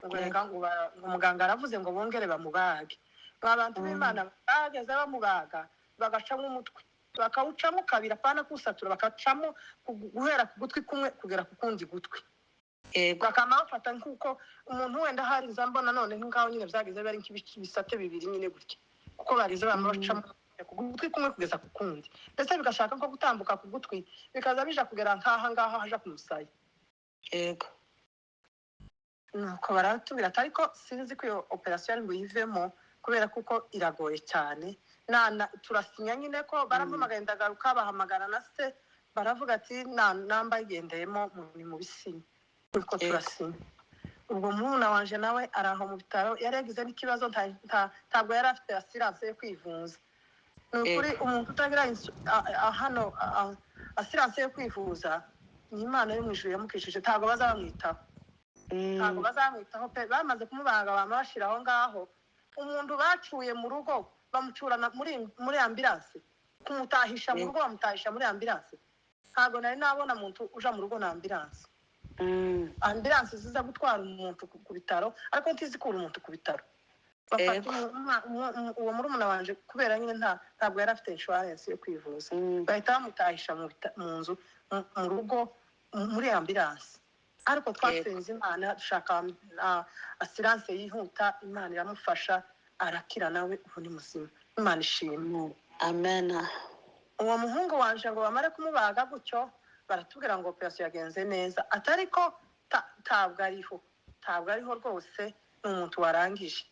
ngo reka ngo muganga aravuze ngo bongere bamubage. Ba bantu b'Imana, bageze bamubaga, bagacamo umutwe, bakawucamo kabiri, apana kuwusatura, bakacamo guhera ku gutwi kumwe kugera ku kundi gutwi. Bakama bafata nk'uko umuntu wenda hari nza mbona none nk'aho nyine byageze bari nk'ibisate bibiri nyine gutya, kuko bageze bama bacamo ku gutwi kumwe kugeza ku kundi, ndetse bigashaka nko gutambuka ku gutwi, bikaza bija kugera nk'aha ngaha haja ku musaya. Nuko baratubwira ati ariko sinzi ko iyo operasiyo ari buyivemo, kubera kuko iragoye cyane. Na turasinya nyine ko barampamagaye, ndagaruka, bahamagara na se, baravuga ati na namba yigendeyemo ni mu bisinye. Nuko turasinya. Ubwo murumuna wanje nawe ari aho mu bitaro, yari yagize n'ikibazo, ntabwo yari afite assurance yo kwivuza. Ni ukuri, umuntu utagira hano assurance yo kwivuza, ni Imana yo mu ijuru yamukishije. Ntabwo bazamwitaho, ntabwo bazamwitaho pe. Bamaze kumubaga, bama bashyira aho ngaho. Umuntu bacuye mu rugo, bamucurana muri ambulance, kumutahisha mu rugo, bamutahisha muri ambulance. Ntabwo nari nabona umuntu uja mu rugo na ambulance. Ambulance ziza gutwara umuntu ku bitaro, ariko ntizikura umuntu ku bitaro. Bafata uwo murumuna wanje, kubera nyine ntabwo yari afite insurance yo kwivuza, bahita bamutahisha mu nzu, mu rugo, muri ambulance. Ariko twasenze Imana, dushaka assurance yihuta, Imana iramufasha, arakira nawe, ubu ni muzima, Imana ishimwe. Amen. Uwo muhungu wanje, ngo bamare kumubaga gutyo, baratubwira ngo operasiyo yagenze neza, atari ko ntabwo ariho, ntabwo ariho rwose, ni umuntu warangije.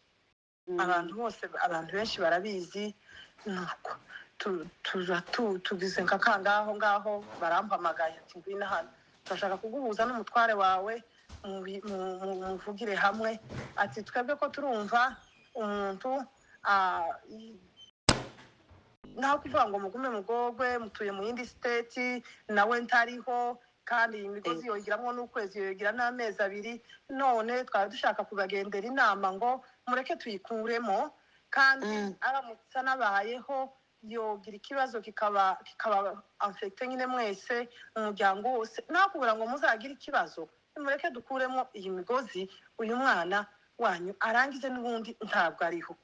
Abantu bose, abantu benshi barabizi. Nuko tuza tugize nka kangaho ngaho, barampamagaye ati ngwino hano, turashaka kuguhuza n'umutware wawe, muvugire hamwe. Ati twebwe ko turumva umuntu, naho kuvuga ngo mugume mugogwe, mutuye mu yindi state, nawe ntariho, kandi iyi migozi yongeramo n'ukwezi, yongera n'amezi 2. None twari dushaka kubagendera inama ngo mureke tuyikuremo, kandi aramutse anabayeho yogira ikibazo kikaba affecté nyine mwese, umuryango wose. Naho kugira ngo muzagire ikibazo, nimureke dukuremo iyi migozi, uyu mwana wanyu arangize, n'ubundi ntabwo ariho.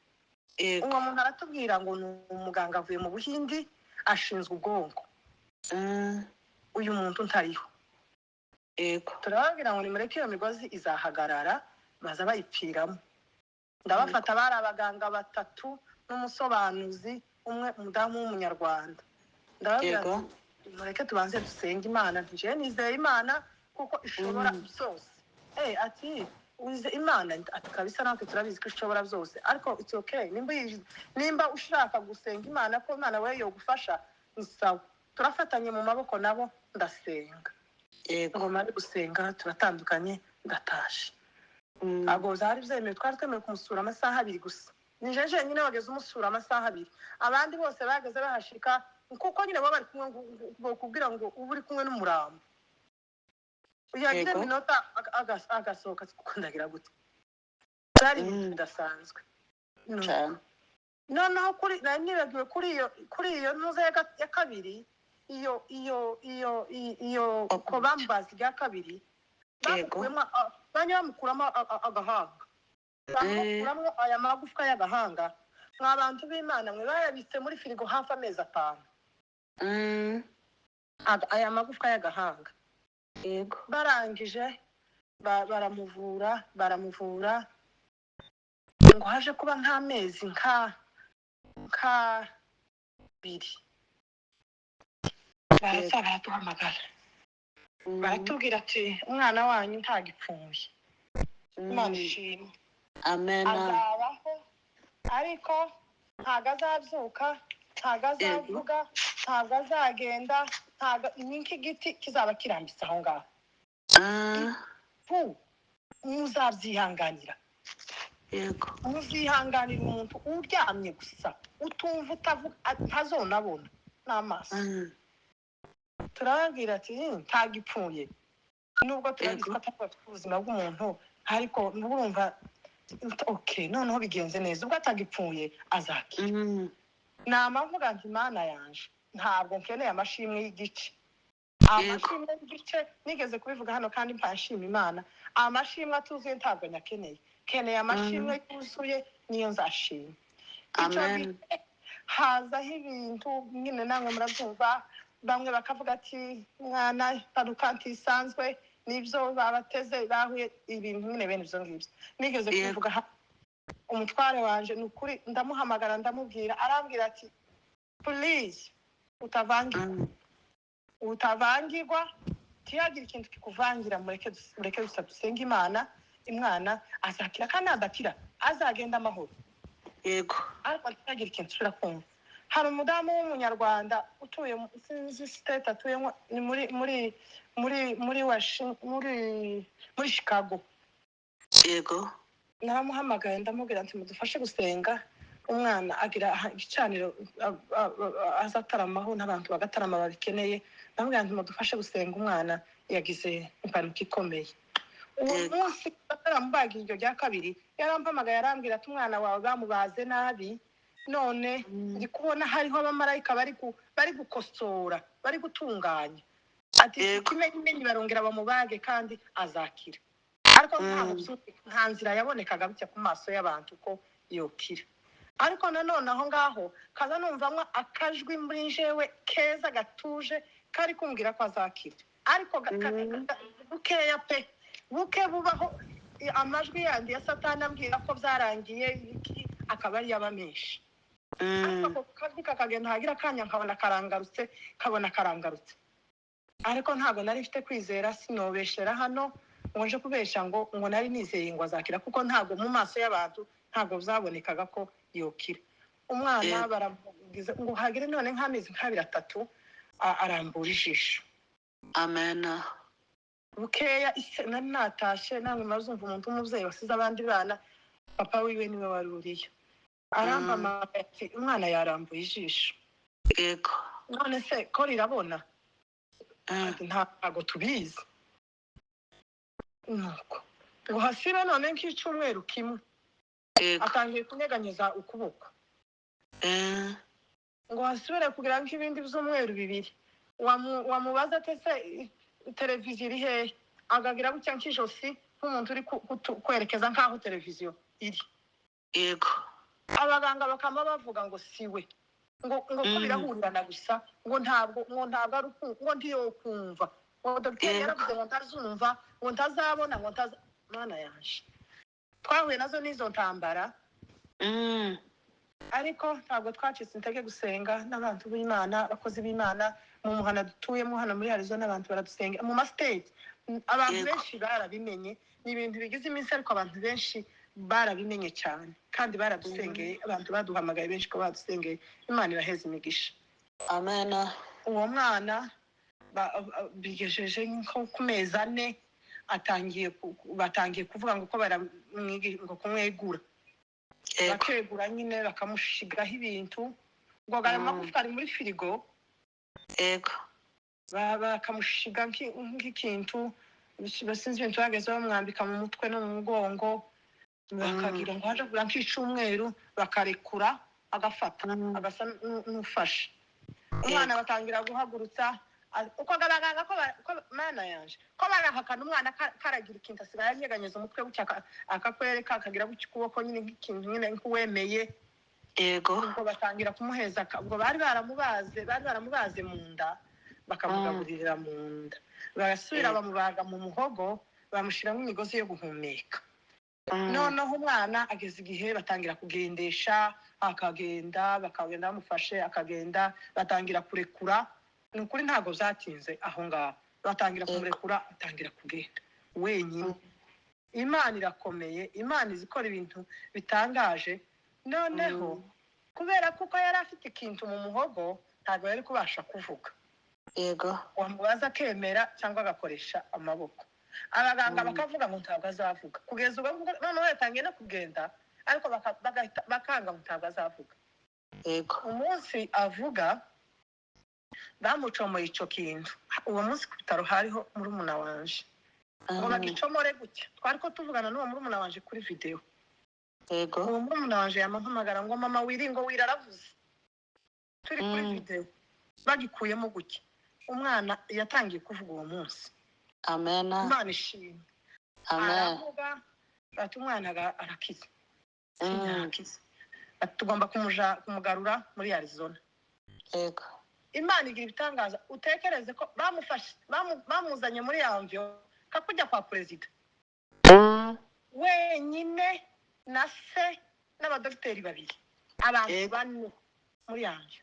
Uwo muntu aratubwira ngo ni umuganga avuye mu Buhindi, ashinzwe ubwonko. Uyu muntu ntariho. Turababwira ngo nimureke iyo migozi izahagarara, baza bayipfiramo. Ndabafata, bari abaganga batatu n'umusobanuzi umwe, umudamu w'umunyarwanda. Ndababwira ati mureke tubanze dusenge Imana, njewe nizeye Imana kuko ishobora byose. Ati wize Imana? Ati kabisa, natwe turabizi ko ishobora byose, ariko it's okay, nimba ushaka gusenga Imana ko Imana we yogufasha, ni sawa. Turafatanye mu maboko nabo, ndasenga. Ngo mare gusenga, turatandukanye, ndatashe. Ntabwo byari byemewe, twari twemewe kumusura amasaha 2 gusa. Ni jeje nyine wageze umusura amasaha 2, abandi bose bageze bahashika, kuko nyine baba bari kumwe, bakubwira ngo uba uri kumwe n'umurambo, yagira iminota agasohoka, kuko ndagira gute, byari ibintu bidasanzwe. Cyane. Noneho kuri nari nibagiwe kuri iyo ntuza ya kabiri. Iyo uko bambaza irya kabiri, Yego. bamukuyemo, bajya bamukuramo agahanga, bamukuramo aya magufwa y'agahanga. Mwa bantu b'Imana mwe, bayabitse muri firigo hafi amezi 5, aya magufwa y'agahanga. Barangije baramuvura, ngo haje kuba nk'amezi nk'abiri, baraza baraduhamagara, baratubwira ati: "Umwana wanyu ntagipfuye, Imana ishimwe." Amen. Azabaho, ariko ntabwo azabyuka, ntabwo azavuga, ntabwo azagenda, ntabwo, ni nk'igiti kizaba kirambitse aho ngaho. Fu muzabyihanganira? Muzihanganira umuntu uryamye gusa, utumva, utavuga, ntazonabona n'amaso? Turababwira ati: Ntagipfuye, nubwo turabizi ko atari bafite ubuzima bw'umuntu, ariko urumva, okay, noneho bigenze neza, ubwo atagipfuye azakira." Nama mvuga nti: "Imana yanje, ntabwo nkeneye amashimwe y'igice." Amashimwe y'igice, nigeze kubivuga hano kandi mpashima Imana, amashimwe atuzuye ntabwo nyakeneye. Keneye amashimwe yuzuye, niyo nzashima. Icyo Amen. gihe hazaho ibintu nyine namwe murabyumva, bamwe bakavuga ati: "Mwana, impanuka ntisanzwe, nibyo babateze, bahuye ibintu nyine bene ibyo ngibyo." Nigeze kubivuga hano. Umutware wanje, ni ukuri, ndamuhamagara, ndamubwira, arambwira ati: "Please, utavangirwa, utavangirwa, ntihagire ikintu kikuvangira, mureke mureke gusa dusenge Imana, imwana azakira, kandi nadakira azagenda amahoro, ariko ntihagire ikintu usubira kumva." Hari umudamu w'Umunyarwanda utuye sinzi state atuyemo, ni muri Chicago. Naramuhamagaye, ndamubwira nti: "Mudufashe gusenga, umwana agira igicaniro aza ataramaho n'abantu bagatarama babikeneye." Ndamubwira nti: "Mudufashe gusenga, umwana yagize impanuka ikomeye." Uwo munsi bataramubaga iryo rya kabiri, yarampamagaye, arambwira ati: "Umwana wawe bamubaze nabi, none ndi kubona hariho abamarayika bari gukosora, bari gutunganya," ati: "Ikimenyimenyi barongera bamubage kandi azakira." Ariko ntabwo nta nzira yabonekaga bitya ku maso y'abantu ko yokira. Ariko nanone aho ngaho kaza numvamo akajwi muri njewe keza gatuje kari kumbwira ko azakira, ariko bukeya pe, buke bubaho. Amajwi yandi ya Satani ambwira ko byarangiye iki, akaba ariyo aba menshi, ariko ako kajwi kakagenda, hagira akanya nkabona karangarutse, kabona karangarutse. Ariko ntabwo nari mfite kwizera, sinobeshera hano ngo nje kubesha ngo nari nizeye ngo azakira, kuko ntabwo mu maso y'abantu ntabwo byabonekaga ko yokira umwana. Baramugize ngo hagire none nk'amezi nk'abiri atatu, arambura ijisho. Amen. Bukeya nari natashe, namwe mazumva umuntu w'umubyeyi wasize abandi bana, papa wiwe niwe wari uriyo, arampamagaye ati: "Umwana yarambuye ijisho." "None se ko rirabona?" Ati: "Ntabwo tubizi." Nuko ngo hasibe none nk'icyumweru kimwe, atangiye kunyeganyeza ukuboko. Ngo hasubire kugira nk'ibindi byumweru 2, wamubaza ati: "Ese televiziyo iri hehe?" Akagira gutya nk'ijosi, nk'umuntu uri kwerekeza nk'aho televiziyo iri. Abaganga bakaba bavuga ngo si we, ngo ko birahurirana gusa, ngo ntabwo ari ngo ntiyokumva, ngo dogiteri yaravuze ngo ntazumva, ngo ntazabona, ngo ntaza. Mana yanje, twahuye nazo n'izo ntambara, ariko ntabwo twacitse intege gusenga n'abantu b'Imana, abakozi b'Imana mu muhana dutuyemo hano muri Arizona. Abantu baradusenga mu ma state, abantu benshi barabimenye. Ni ibintu bigize iminsi, ariko abantu benshi barabimenye cyane kandi baradusengeye. Abantu baduhamagaye benshi ko badusengeye, Imana ibaheza imigisha. Amen. Uwo mwana bigejeje nko ku mezi 4, atangiye batangiye kuvuga ngo ko ngo kumwegura. Bakegura nyine, bakamushigaho ibintu, ngo ayo magufwa ari muri firigo. Bakamushiga nk'ikintu, sinzi ibintu bageze bamwambika mu mutwe no mu mugongo, bakagira ngo haje kugira nk'icumweru, bakarekura agafata, agasa n'ufashe. Umwana batangira guhagurutsa, uko abaganga ko mana yanje ko barahakana umwana karagira ikintu, asigaye anyeganyeza umutwe gutya, akakwereka akagira gutya ukuboko nyine nk'ikintu nyine nk'uwemeye. Ubwo batangira kumuheza, ubwo bari baramubaze mu nda, bakamugaburira mu nda, barasubira bamubaga mu muhogo, bamushyiramo imigozi yo guhumeka. Noneho umwana ageze igihe batangira kugendesha, akagenda, bakagenda bamufashe akagenda, batangira kurekura. Ni ukuri ntabwo byatinze aho ngaho, batangira kumurekura, atangira kugenda wenyine. Imana irakomeye, Imana izi ikora ibintu bitangaje. Noneho kubera kuko yari afite ikintu mu muhogo, ntabwo yari kubasha kuvuga. Wamubaza akemera cyangwa agakoresha amaboko. Abaganga bakavuga ngo ntabwo azavuga. Kugeza ubu ngubu noneho yatangiye no kugenda, ariko bagahita bakanga ngo ntabwo azavuga. Umunsi avuga bamucomoye icyo kintu, uwo munsi ku bitaro hariho murumuna wanje ngo bagicomore gutya, twari ko tuvugana n'uwo murumuna wanje kuri videwo. Uwo murumuna wanje yamuhamagara ngo: "Mama wiri," ngo: "Wiri aravuze," turi kuri videwo. Bagikuyemo gutya, umwana yatangiye kuvuga uwo munsi. Amena. Imana ishimwe. Amen. Aravuga ati: "Umwana arakize." Arakize. Ati: "Tugomba kumugarura muri Arizona." Imana igira ibitangaza. Utekereze ko bamufashe, bamuzanye muri yamvyo kakujya kwa perezida wenyine na se n'abadogiteri babiri, abantu bane muri yamvyo.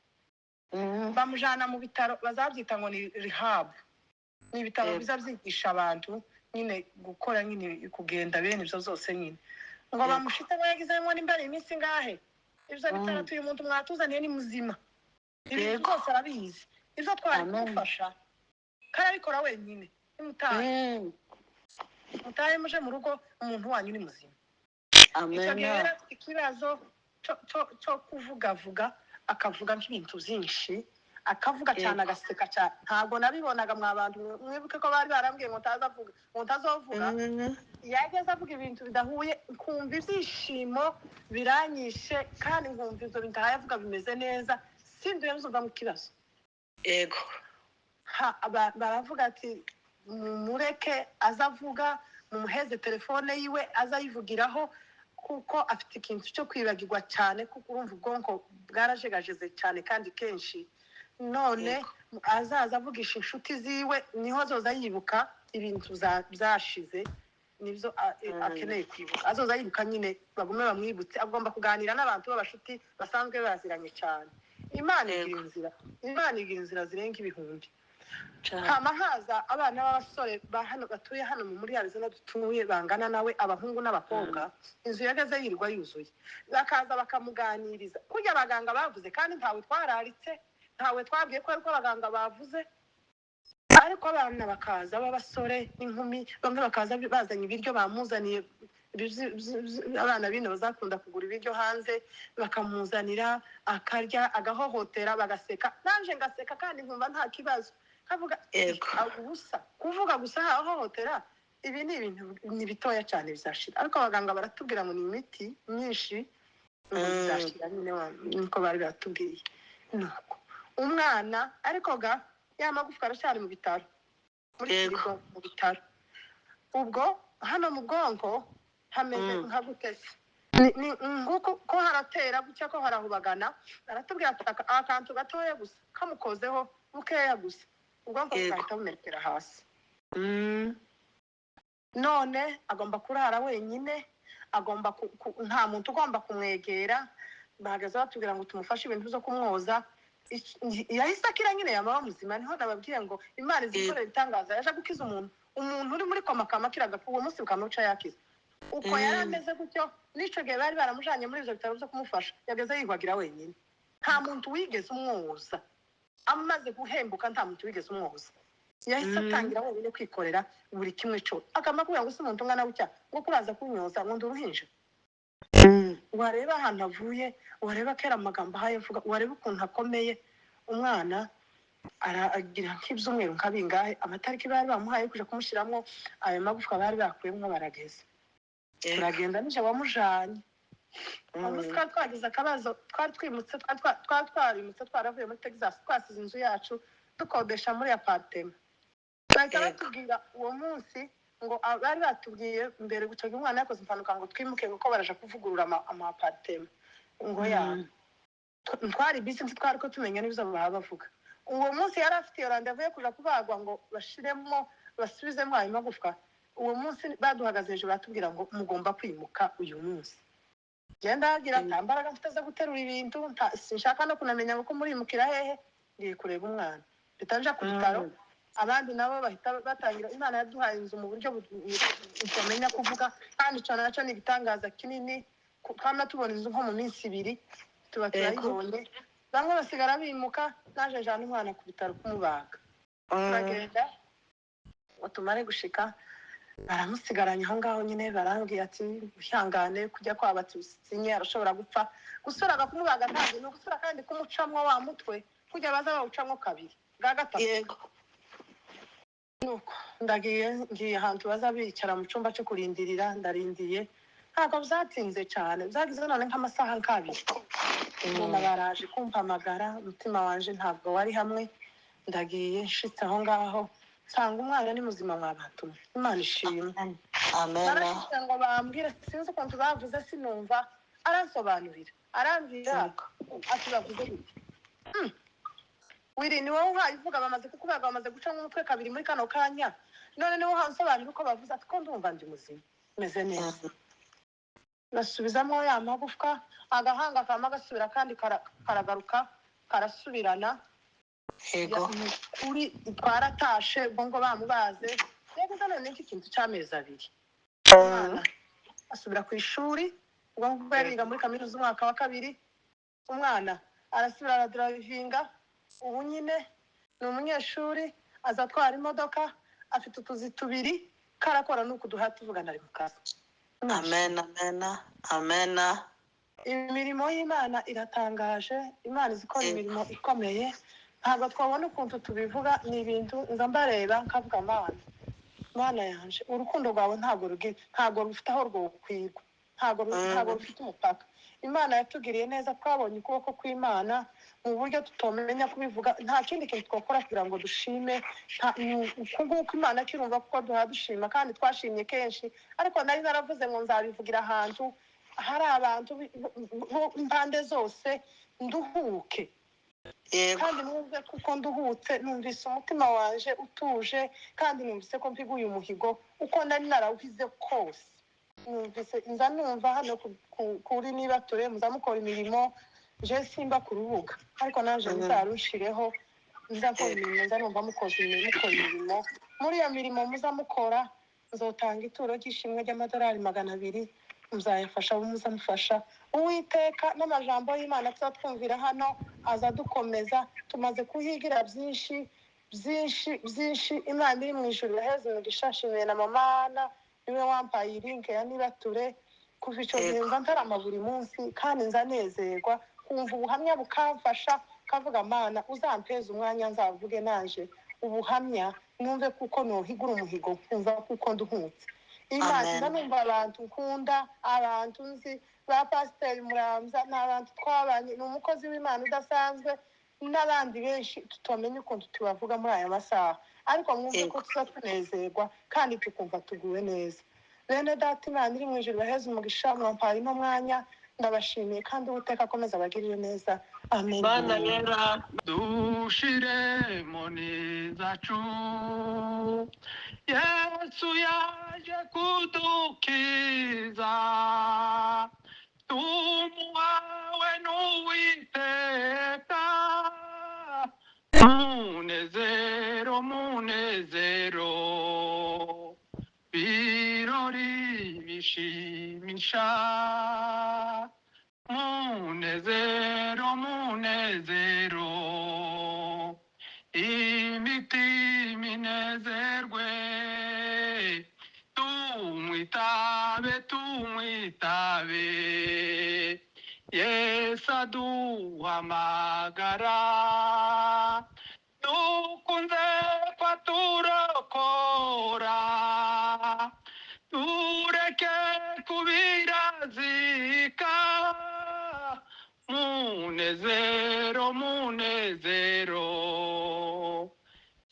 Bamujana mu bitaro bazabyita ngo ni rehab, ni ibitaro biza byigisha abantu nyine gukora nyine kugenda, bene ibyo zose nyine ngo bamushitemo. Yagizemo nimba ari iminsi ingahe ibyo bitaro, uyu muntu mwatuzaniye ni muzima, ibintu byose arabizi, ibyo twari kumufasha karabikora wenyine, nimutahe, mutahe muje mu rugo, umuntu wanyu ni muzima. Icyo gihe Amena. yari afite ikibazo cyo kuvugavuga, akavuga nk'ibintu byinshi, akavuga cyane, agaseka cyane. Ntabwo nabibonaga mwa bantu mwibuke ko bari barambwiye ngo ntazavuga, ngo ntazovuga. Yageze avuga ibintu bidahuye, nkumva ibyishimo biranyishe, kandi nkumva ibyo bintu ahaye avuga bimeze neza, sindure mzumva mu kibazo. Baravuga ati: "Mureke azavuga, mumuheze telefone yiwe azayivugiraho, kuko afite ikintu cyo kwibagirwa cyane, kuko urumva ubwonko bwarajegajeze cyane kandi kenshi. None azaza avugisha inshuti ziwe, niho azoza yibuka ibintu byashize, nibyo akeneye kwibuka, azoza yibuka nyine, bagume bamwibutse. Agomba kuganira n'abantu b'abashuti basanzwe baziranye cyane." Imana igira inzira, Imana igira inzira zirenga ibihumbi. Hama haza abana b'abasore ba hano batuye hano muri Arizona dutuye, bangana nawe, abahungu n'abakobwa. Inzu yageze yirirwa yuzuye, bakaza bakamuganiriza kurya abaganga bavuze, kandi ntawe twararitse, ntawe twabwiye ko ariko abaganga bavuze. Ariko abana bakaza b'abasore n'inkumi, bamwe bakaza bazanye ibiryo bamuzaniye, abana bino bazakunda kugura ibiryo hanze, bakamuzanira akarya, agahohotera, bagaseka, nanje ngaseka kandi nkumva nta kibazo, kavuga ubusa kuvuga gusa ahohotera. Ibi ni ibintu ni bitoya cyane, bizashira. Ariko abaganga baratubwira ngo ni imiti myinshi ngo bizashira nyine, niko bari batubwiye. Nuko umwana ariko ga ya magufwa aracyari mu bitaro, muri firigo mu bitaro. Ubwo hano mu bwonko hameze nka gutese ni nguko ko haratera gutya, ko harahubagana. Aratubwira ati: "Akantu gatoya gusa kamukozeho bukeya gusa, ubwonko bugahita bumerekera hasi." None agomba kurara wenyine, agomba nta muntu ugomba kumwegera. Bahagaze batubwira ngo tumufashe ibintu byo kumwoza. Yahise akira nyine, yamaba muzima. Niho nababwiye ngo Imana izi ikorera ibitangaza. Yaje gukiza umuntu, umuntu uri muri koma akamakira agapfa, uwo munsi bukamuca yakize. Uko yari ameze gutyo n'icyo gihe bari baramujanye muri ibyo bitaro byo kumufasha, yageze yihwagira wenyine, nta muntu wigeze umwoza. Amaze guhembuka nta muntu wigeze umwoza, yahise atangira wenyine kwikorera buri kimwe cyose. Akama kubwira ngo: "Se umuntu ungana gutya ngo kuraza kunyoza, ngo ndi uruhinja?" Wareba ahantu avuye, wareba kera amagambo ahaye avuga, wareba ukuntu akomeye. Umwana aragira nk'ibyumweru nka bingahe, amatariki bari bamuhaye kuja kumushyiramo ayo magufwa bari bakuyemo barageze. Turagenda nije wamujanye. Uwo munsi twari twagize akabazo, twari twimutse, twari twarimutse, twaravuye muri Texas, twasize inzu yacu dukodesha muri apartment. Bahita batubwira uwo munsi ngo bari batubwiye mbere gucoga umwana yakoze impanuka ngo twimuke kuko baraja kuvugurura ama apartment ngo yabo. Twari bisi, ntitwari ko tumenya n'ibyo baba bavuga. Uwo munsi yari afite iyo rendez-vous yo kuja kubagwa ngo bashiremo basubizemo ayo magufwa. Uwo munsi baduhagaze hejuru baratubwira ngo mugomba kwimuka uyu munsi. Genda hagira nta mbaraga mfite zo guterura ibintu, sinshaka no kunamenya ngo ko murimukira hehe, ngiye kureba umwana, mpita nja ku bitaro. Abandi nabo bahita batangira. Imana yaduhaye inzu mu buryo utamenya kuvuga, kandi icyo nacyo ni igitangaza kinini. Twama tubona inzu nko mu minsi 2 tuba turayibonye. Bamwe basigara bimuka, naje njana umwana ku bitaro kumubaga. Turagenda ngo tumare gushika baramusigaranye aho ngaho nyine, barambwira ati ihangane kujya kwa batusinye arashobora gupfa. Gusuraga kumubaga ntabwo ni ugusura kandi kumucamwo wa mutwe kujya baza bawucamwo kabiri bwa gatatu. Nuko ndagiye, ngiye ahantu baza bicara mu cyumba cyo kurindirira, ndarindiye ntabwo byatinze cyane, byagize none nk'amasaha nk'abiri. Mbona baraje kumpamagara, umutima wanje ntabwo wari hamwe. Ndagiye nshitse aho ngaho nsanga umwana ni muzima, mwa bantu mwe. Imana ishimwe. Amen. Narashitse ngo bambwire, sinzi ukuntu bavuze sinumva, aransobanurira arambwira ati bavuze gute. Wiri ni wowe uhaye uvuga, bamaze kukubaga, bamaze gucamo umutwe kabiri muri kano kanya, none niwe uhaye unsobanurira uko bavuze ati ko ndumva ndi muzima meze neza. Basubizamo ya magufwa, agahanga kama gasubira kandi karagaruka karasubirana. Kuri twaratashe ubwo ngo bamubaze yego none n'iki kintu cy'amezi 2. Umwana asubira ku ishuri, ubwo ngubwo yariga muri kaminuza umwaka wa 2. Umwana arasubira aradrivinga, ubu nyine ni umunyeshuri, aza atwara imodoka, afite utuzi 2 karakora nuko duha tuvugana ari mu kazi. Amen, amen, amen. Imirimo y'Imana iratangaje, Imana izi ikora imirimo ikomeye, ntabwo twabona ukuntu tubivuga. Ni ibintu nza mbareba nkavuga Mana, Mana yanje, urukundo rwawe ntabwo rugira, ntabwo rufite aho rwokwirwa, ntabwo rufite umupaka. Imana yatugiriye neza, twabonye ukuboko kw'Imana mu buryo tutomenya kubivuga. Nta kindi kintu twakora kugira ngo dushime, uku nguku Imana kirumva kuko duha dushima kandi twashimye kenshi, ariko nari naravuze ngo nzabivugira ahantu hari abantu impande zose nduhuke. Kandi numve kuko nduhutse, numvise umutima wanje utuje, kandi numvise ko mpiguye umuhigo uko nari narawuhize kose. Numvise nza numva hano kuri niba ture muza mukora imirimo, je simba ku rubuga, ariko naje nzarushireho nza nkora imirimo, nza numva mukoze imirimo, mukora imirimo. Muri iyo mirimo muza mukora nzotanga ituro ry'ishimwe ry'amadolari 200, muzayafasha abo muzamufasha. Uwiteka n'amajambo y'Imana tuzatwumvira hano azadukomeza. Tumaze kuhigira byinshi byinshi byinshi. Imana iri mu ijuru iraheza umugisha. Nshimiye na mama Ana niwe wampaye link ya Nibature. Kuva icyo gihe nza ntarama buri munsi kandi nza nezerwa kumva ubuhamya bukamfasha, kavuga Mana uzampeze umwanya nzavuge naje ubuhamya, numve kuko nohigura umuhigo, nkumva kuko nduhutse. Imana nza numva abantu nkunda, abantu nzi ba Pasiteri Muramza, ni abantu twabanye, ni umukozi w'Imana udasanzwe, n'abandi benshi tutamenya ukuntu tubavuga muri aya masaha, ariko mwumve ko tuza tunezerwa kandi tukumva tuguwe neza. Bene data, Imana iri mu ijuru ibaheze umugisha, mwampaye ino mwanya, ndabashimiye kandi Uwiteka akomeze abagirire neza. Amen. Bana rero dushire moni zacu, Yesu yaje kudukiza, tumuhawe n'Uwiteka, munezero munezero, birori bishimisha, munezero munezero, imitima inezerwe, tumwitabe tumwitabe, Yesu aduhamagara, dukunze kwaturokora, tureke kubirazika. Munezero, munezero,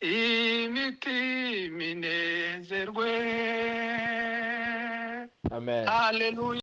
imitima inezerwe. Amen. Haleluya.